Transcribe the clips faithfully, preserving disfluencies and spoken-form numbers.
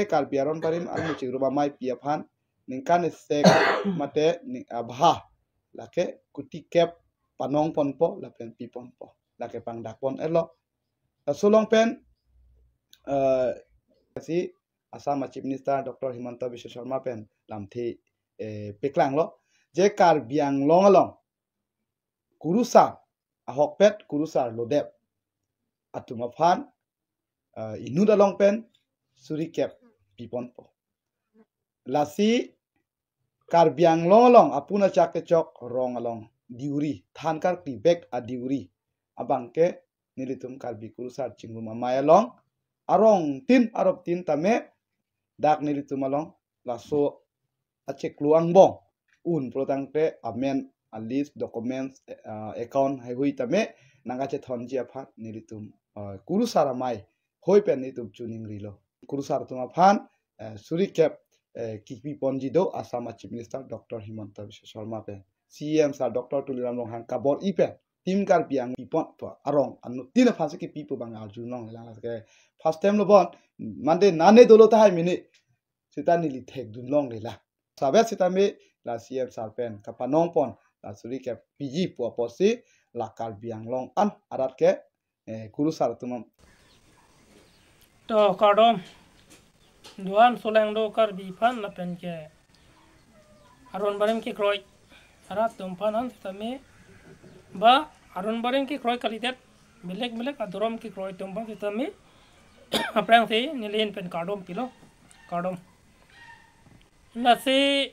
Karbi Aron Barim armu chingrum ameipi aphan ningkan isi mate ning abha lake kuti kep panong ponpo lapen pi ponpo. Lake pangdak pon-etlo. Laso along pen, eh, si Assam a Chief Minister Doctor Himanta Biswa Sarma pen lamthe, eh, paklanglo. Je Karbi Anglong along kurusar, ahokpet kurusar lodep atum aphan, eh, inut along pen suri kep pi ponpo. Lasi Karbi Anglong along apun achak kechok rong along diuri, than karkli bek adiuri abangke nelitum Karbi kurusar chingrum amei along arong tin arop tin tame dak nelitum along laso achiklo angbong un pulotangte amen, a list, documents, eh, account heihui tame nangkachethonji aphan nelitum, eh, kurusar amei hoi pen nelitum chuning rilo. Kurusar atum aphan, eh, suri kep, eh, kipi ponji do Assam a Chief Minister Doctor Himanta Biswa Sarma pen, C E M sir Doctor Tuliram Ronghang kabor-i pen Team Karbi Anglong pi ponpo arong anut tin aphan si kipipo abang arjulong lelang lake. First time lo bon, mande nane dolo tahai mini sita neli thekdun longlelang. Savet sitame la C E M sir pen kapanong pon la suri kep piji pu apotsi la Karbi Anglong an arat ke, eh, kurusar atum am. To kardom. Duan soleng do Karbi aphan lapen ke Aron Barim kekroi arat atum aphan an sitame ba Aron Barim kekroi kalidet, belek belek adhorom kekroi atum aphan sitame aphrangsi neli ahin pen kardom pilo, kardom. Lasi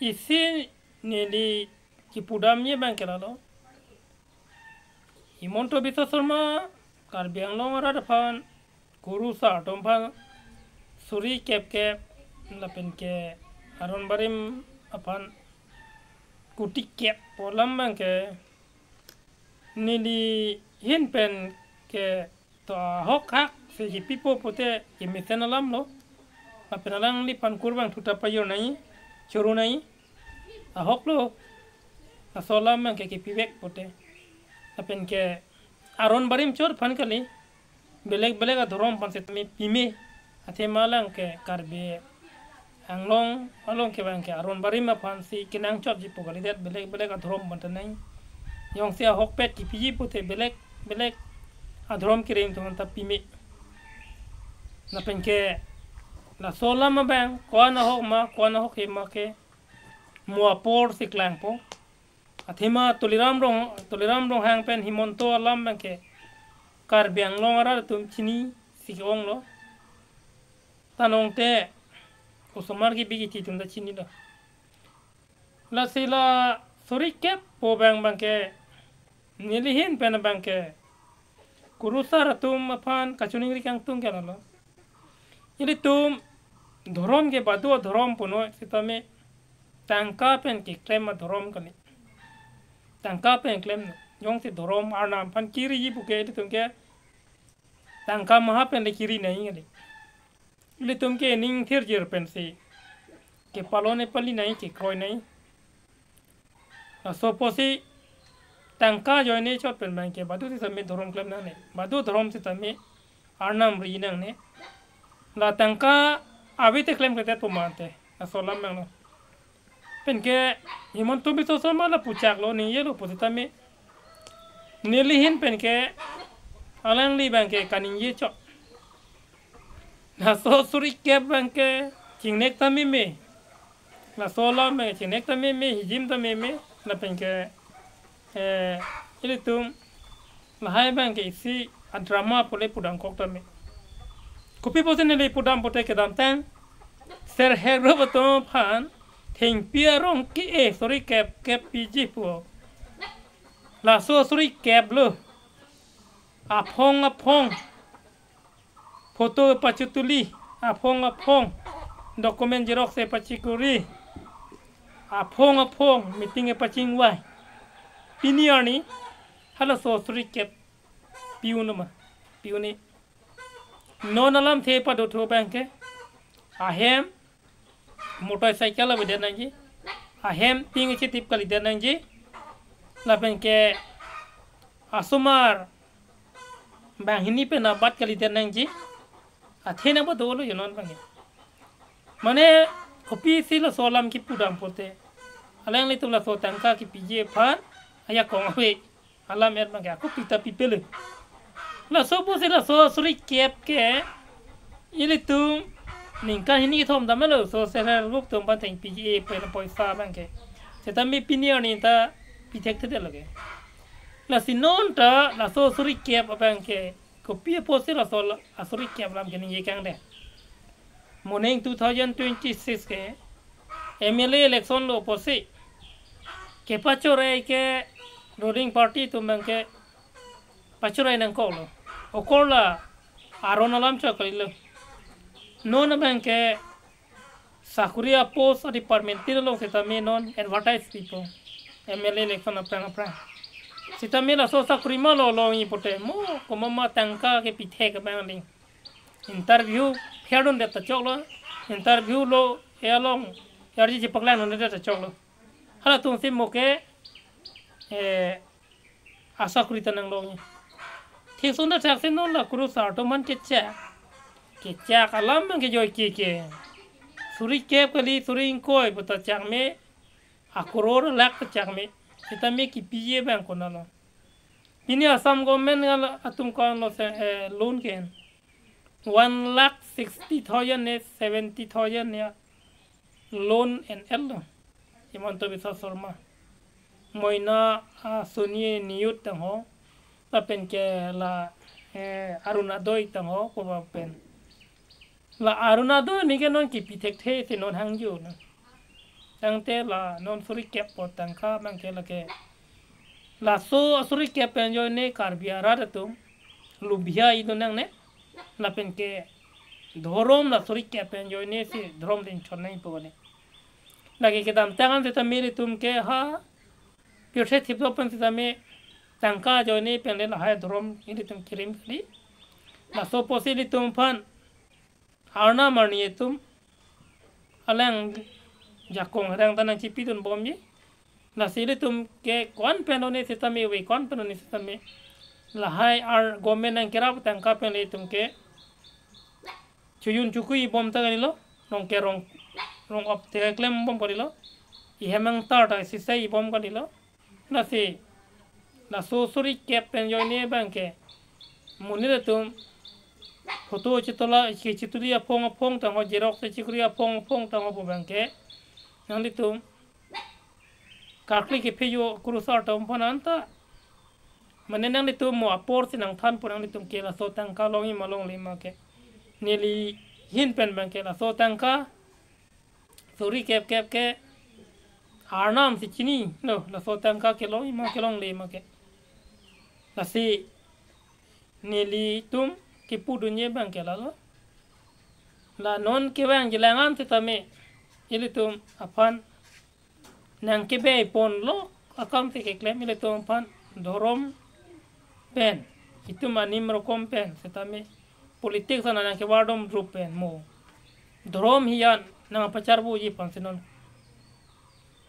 isi neli kipudamji abangke lalo, Himanta Biswa Sarma Karbi Anglong arat aphan, kurusar atum aphan suri kep kep lapen ke Aron Barim aphan kuti kep pu alam abangke neli ahin pen ke to ahok hak si kipipo pute kemesen alam lo. Lapen alangliphan kurvangthu ta pajor nangji, choro nangji. Ahok lo. Laso alam abangke kipivek pute. Lapen ke Aron Barim chot aphan kali, belek belek adhorom aphan sitame pime. Athema lang ke Karbi Anglong along ke abangke Aron Barim aphan si kenangchotji pu kalidet, belek belek adhorom aphan ta nang. Jongsi ahokpet kipiji pute belek belek adhorom kereng atum aphan ta pime. Lapen ke laso alam abang ko-an ahok ma, ko-an ahokhe ma ke mo apor si klangpo. Athema Tuliram Rong, Tuliram Ronghang pen Himanta alam abangke Karbi Anglong arat atum chinisi ke-onglo. Tanong te osomar kebi kethe atum ta chinilo. Lasi la suri kep pu abang abangke neli ahin pen abangke kurusar atum aphan kachiningri kangtung ke lalo. Ilitum dhorom ke badu adhorom punoi sitame tangka pen keklem adhorom kali. Tangka pen klem, jongsi dhorom Arnam aphan kiriji pu ke ilitum ke tangka maha pen le kiri nangji kali. Ilitum ke ning thirjir pensi kepalone pali nangji, kekroi nangji. Laso apotsi tangka ajoine chot pen abangke badu sitame dhorom klem nangne, badu dhorom sitame Arnam ri nangne. La tangka ave te klemkledet pu mate. Laso alam abang lo. Pen ke Himanta Biswa Sarma lapu chaklo, ningjelo pusitame neli ahin pen ke alangli abangke kaningje chot. Laso suri kep abangke chingnek ta meme. Laso alam abangke chingnek ta meme, hijim ta meme. Lapen ke, eh, ilitum lahai abangke isi adrama pu le pudamkok tame. Kopi pusi neli pudam pute kedamtang serhek rup atum aphan thengpi arong ke-e suri kep kep piji pu. Laso suri kep lo. Aphong aphong photo pachituli, aphong aphong document xerox e pachikuri, aphong aphong meeting e pachingvai. Pini arni halaso suri kep pi-un ma, pi-un-e. Non alamthe padothu abangke ahem motorcycle avedet nangji, ahem ting chetip kalidet nangji, lapen ke asomar banghini pen abat kalidet nangji, athe nangpadolo yo non abangke. Mane kopisi laso alam kipu dam pote, alanglitum laso tangka kipiji aphan ajakong ave alam et abangke ako pita pipele. Laso pusi laso suri kep ke ilitum ningkan hini kethom damlo, so self help group atum aphan thengpiji pen poisa abangke. Setame pini arni ta pithekthedetlo ke. Lasi non ta laso suri kep abangke kopi apotsi laso la-, asuri kep alam keningje kangde. Moning two thousand twenty-six ke M L A election lo apotsi kepachorei ke ruling party atum abangke pachorei nangkoklo. Okorla aron alam chot kalilo. Non abangke sakuri apost adepartment tin along setame non advertise pipo. M L A election aphrang aphrang. Setame laso sakuri ma lo longji pote mo komat ma tangka kepithek abang ding. Interview pherdundet ta choklo. Interview lo e along arje chepaklangdundet ta choklo. Halatumsi mo ke, eh, asakuri ta nanglongji. Thik ason ta thaksi non la kurusar atum aphan kechak. Kechak alam abangke joike ke. Suri kep kali, suri ingkoi pu ta chak me. Akoror lakh ta chak me. Setame kipiji abang konatlo. Pini Assam government gal atum ko-anlo se, eh, loan ke-en. One lakh sixty thousand ne seventy thousand ne loan en-etlo Himanta Biswa Sarma. Moina, ah, Suni Niyut tangho. Lapen ke la, eh, Orunodoi tangho, koba pen. La Orunodoi ni ke non kipithekthesi non hangjo na. Tangte la non suri kep po tangka abangke lake. Laso asuri kep pen ajoine Karbi arat atum lubhia idun nangne. Lapen ke dhorom la suri kep pen ajoinesi dhorom dingchot nangpo kali. Lake kedamtang an setame ilitum ke ha pirthe thiplo pen setame tangka ajoine pen le lahai dhorom ilitum kirim kali. Laso apotsi ilitum aphan arnam arni atum alang jakong herang ta nangchipidunbomji. Lasi ilitum ke ko-an pen lone setame, ove ko-an pen lone setame, lahai ar government nangkerap tangka pen le itum ke chojun chokuibom ta kalilo. Rong ke rong, rong op te klembom kalilo. Ihem angtar ta sisai ibom kalilo. Lasi laso suri kep pen ajoine abangke monit atum photo chitola, chituli aphong aphong tangho, xerox chikri aphong aphong tangho pu abangke nanglitum karkli kephejo kurusar atum aphan anta. Mane nanglitum mo aporsi nangthanpo, nanglitum ke laso tangka longji ma longle ma ke. Neli ahin pen abangke laso tangka suri kep kep ke arnam si chinilo, laso tangka kelongji ma kelongle ma ke. Lasi nelitum kipudunji abangke lalo. La non kevangji alang an setame ilitum aphan nangkebei ponlo akam si keklem, ilitum aphan dhorom pen, itum anim rokom pen setame politics ana nangkevardom drup pen mo dhorom hiyan nangpacharboji aphansi non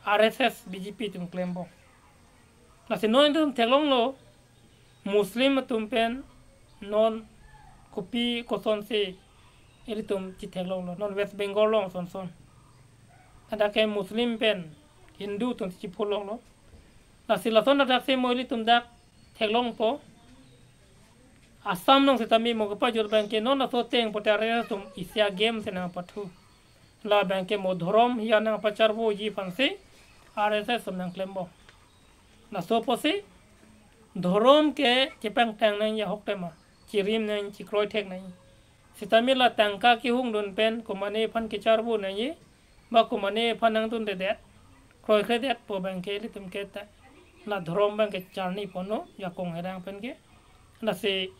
R S S, B J P atum klembom. Lasi non itum theklonglo, Muslim atum pen non kopi kosonsi ilitum chitheklonglo, non West Bengal along son son. Hadak ke Muslim pen Hindu atum si chipholonglo. Lasi lason hadaksi mo ilitum dak theklongpo. Assam along setame mo kepajut abangke non laso ateng pote R S S atum isi a-game si nangpathu. La abangke mo dhorom hiyan nangpacharboji aphansi R S S atum nangklembom. Laso apotsi dhorom ke chepangtang nangji ahok tema, chirim nangji, chikroi thek nangji. Setame la tangka kehungdun pen komane aphan kecharbo nangji, ba komane aphan nangdundedet, kroikredet pu abangke ilitum ke ta la dhorom abangke charni ponlo, jakong herang pen ke. Lasi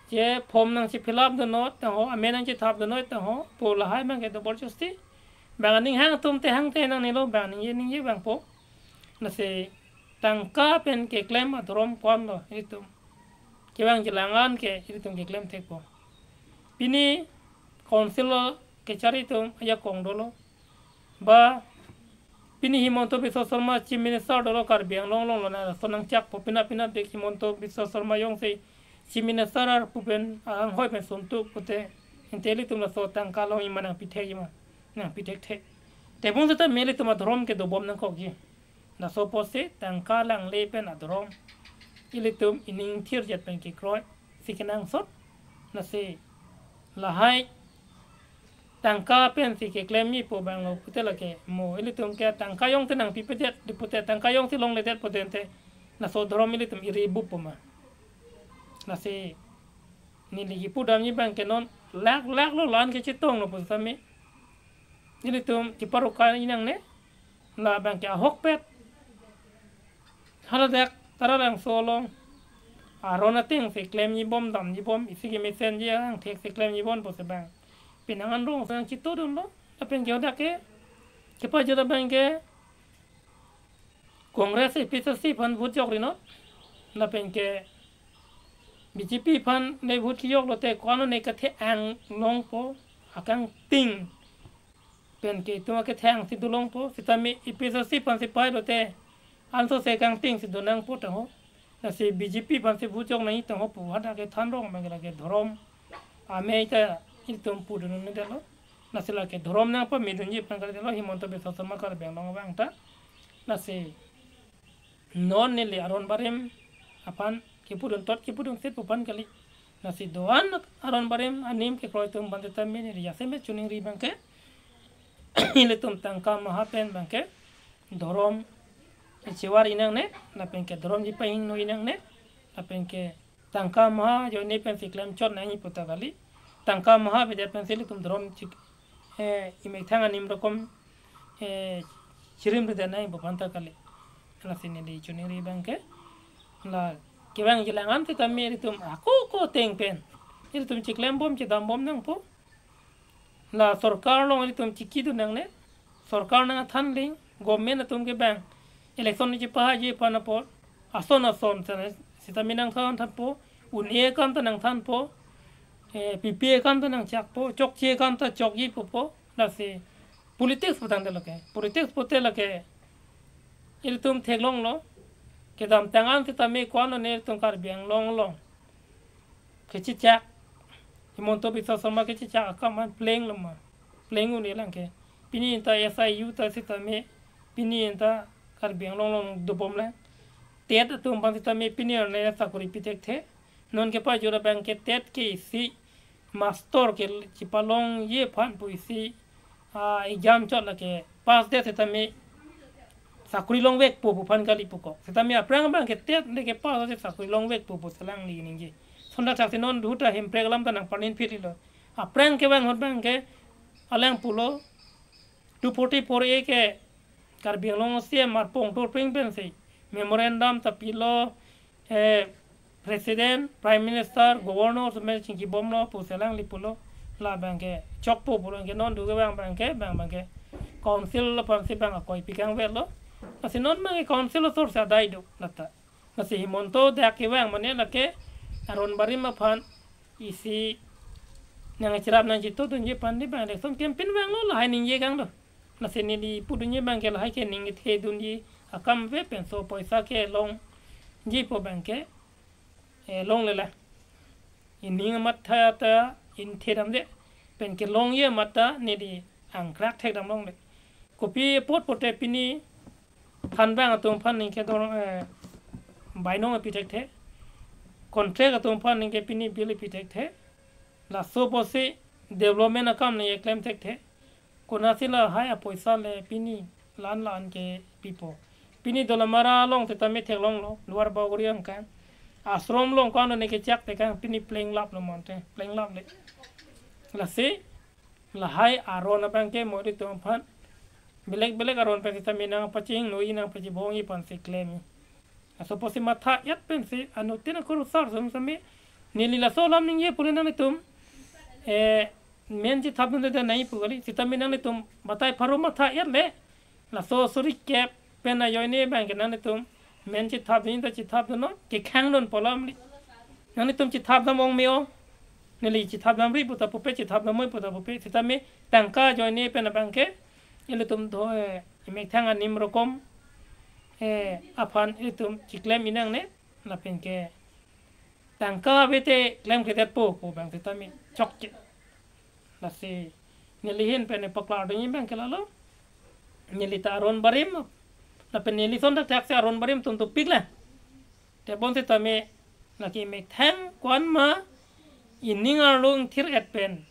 che form nangchi fill up dunnon tangho, amen nangchithap dunnon tangho pu lahai abangke double justi. Bang aning hang atum te hangte nangnelo, bang ningje ningje abangpo. Lasi tangka pen keklem adhorom ko-anlo itum. Kevangji alang an ke ilitum keklem thekpo. Pini council along kechari atum ajakong dolo. Ba pini Himanta Biswa Sarma Chief Minister dolo Karbi Anglong along, lone laso nangchakpo, pina pina dik Himanta Biswa Sarma jongsi Chief Minister arpu pen anghoi pen suntuk pute Ante ilitum laso tangka along ima nangpithekji ma, nangpithekthe. Tebong seta me ilitum adhorom ke dobom nangkokji. Laso apotsi tangka langle pen adhorom ilitum ining thirjet pen kekroi si kenangsot. Lasi lahai tangka pensi keklemji pu abang lo pute lake mo ilitum ke tangka jongsi nangpipedet di pute, tangka jongsi longledet pute ante laso adhorom ilitum iri bup pu ma. Lasi neli kipudamji abang ke non lak lak lo lan kechetonglo pusitame ilitum kiparuka inangne. Labang ke ahokpet haladak Taralangso along aron atengsi klemjibom damjibom isi kemesenji angthek si klemjibom pusi abang penang anrong si nangchitodunlo. Lapen ke hadak ke kepajut abang ke Congress A P H L C aphan vote jokri non. Lapen ke B J P aphan ne vote kejok lote ko-an ne kethang longpo, akangting pen ke itum akethang si dolongpo, sitame A P H L C aphansi pai lote ansose kangting si donangpo tangho. Lasi B J P aphansi vote jok nangji tangho pu hadak ke thanrong abang ke lake dhorom amei ta itum pudun un-edetlo. Lasi lake dhorom nangpamedunji aphan kali detlo Himanta Biswa Sarma Karbi Anglong abang ta. Lasi non neli aron barim aphan kipudun tot kipudun sit pu aphan kali. Lasi do-an aron barim anim kekroi atum aphan sitame neli jasemet choningri abang ke ilitum tangka maha pen abang ke dhorom chevar inangne, lapen ke dhorom chipahingno inangne, lapen ke tangka maha ajoine pensi klemchot nangji pu ta kali. Tangka maha avedet pensi ilitum dhorom chik, eh, imethang anim rokom, eh, chirimredet nangji pu aphan ta kali. Lasi neli choningri abang ke la kevangji alang an sitame ilitum ako ako ateng pen ilitum chiklembom chedambom nangpo. La sorkar along ilitum chikidun nangne, sorkar nangthanling, government atum ke abang election ni chipahaji aphan apot ason ason sene sitame nangthan thanpo, un-e akam ta nangthanpo, eh, pipe akam ta nangchakpo, chokche akam ta chokji pupo. Lasi politics pu tangte lake, politics pute lake ilitum theklonglo, kedamtang an sitame ko-an ne ilitum Karbi Anglong along kechechak, Himanta Biswa Sarma kechechak akam an plenglo ma, pleng un-e lang ke. Pini anta S I U ta sitame, pini anta Karbi Anglong along dobomlang. TET atum aphan sitame pini arni sakori pithekthe. Non kepajut abang ke TET ke isi master ke chipalongji aphan pu isi, ah, exam chot lake pass det sitame sakori longvekpo pu aphan kali puko. Sitame aphrang abang ke TET le kepass det sakori longvekpo pu selang li ningje. Sonda thak si non duta Hemprek alam ta nangpanin phit lo. Aphrang kevang ahut abang ke alang pulo two forty-four A ke Karbi Anglong C M Marpong Torping pensi memorandum ta pilo, eh, President, Prime Minister, Governor semen chingkibomlo pu selang li pulo. Labang ke chokpo pulo ke non duke abang abang ke abang abang ke council aphansi abang akoi pikangvelo. Lasi non abang ke council asor si adai do lata. Lasi Himanta dak kevang mane lake aron barim aphan isi nangcherap nangchitodunji aphan di abang election campaign vanglo lahai ningje kang do. Lasi neli pudunji abang ke lahai ke ning ithedunji akam ave penso poisa kelongji pu abang ke, eh, longlelang. Ining amat tha ta inthedamde pen kelongji amat ta neli angkrak thekdam longle. Kopi apot pote pini thanbang atum aphan ningke dor, eh, bainong apithekthe. Contract atum aphan ningke pini bill apithekthe. Laso apotsi development akam ningke klemthekthe. Konatsi lahai apoisa le pini lan lan ke pipo. Pini Dolamara along sitame theklonglo, Lower Bagori angkang. Ashram along ko-an ne kechak tekang pini plenglaplo mante, plenglap le. Lasi lahai aron abang ke mo ilitum aphan belek belek aron pen sitame nangpachingnoji nangpachibongji aphansi klem. Laso apotsi matha-et pensi anuttin akurusar sum sitame neli laso alam ningje pule nanglitum, eh, men chethapdunde nangji pu kali. Sitame nanglitum batai pharo matha-et le laso suri kep pen ajoine abang ke nanglitum men chethapdun ta chethapdunnon, kekhangdunpo alam li. Nanglitum chethapdam ong me-ong. Neli chethapdamri pu ta pupe, chethapdam oi pu ta pupe. Sitame tangka ajoine pen abang ke ilitum do, eh, imethang anim rokom, eh, aphan ilitum chiklem inangne lapen ke tangka ave te klemkledetpo pu abang sitame chokche. Lasi neli ahin pen ipaklardunji abang ke lalo. Neli ta aron barim. Lapen neli ason ta thak si aron barim atum dopik lang. Tebon sitame lake methang ko-an ma ining arlo ingthir-et pen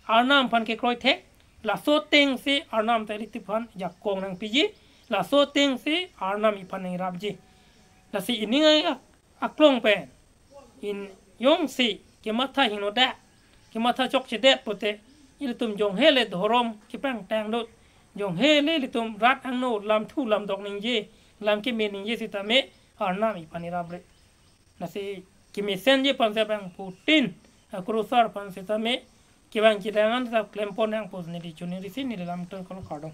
Arnam aphan kekroi thek. Laso ateng si Arnam ta ilitum aphan jakong nangpiji. Laso ateng si Arnam iphan nangrapji. Lasi ining a-, aklong pen in jongsi kematha hingnodak, kematha chokchedet pute, ilitum jonghele dhorom kepangtang dot, jonghele ilitum rat angno lamthu lamdok ningje, lam keme ningje sitame Arnam iphan irapre. Lasi kemesenji aphan si abang putin, akrusar aphan sitame kevang kedang an ta klempon nangpo si neli choningri si neli lamtun kolo, kardom.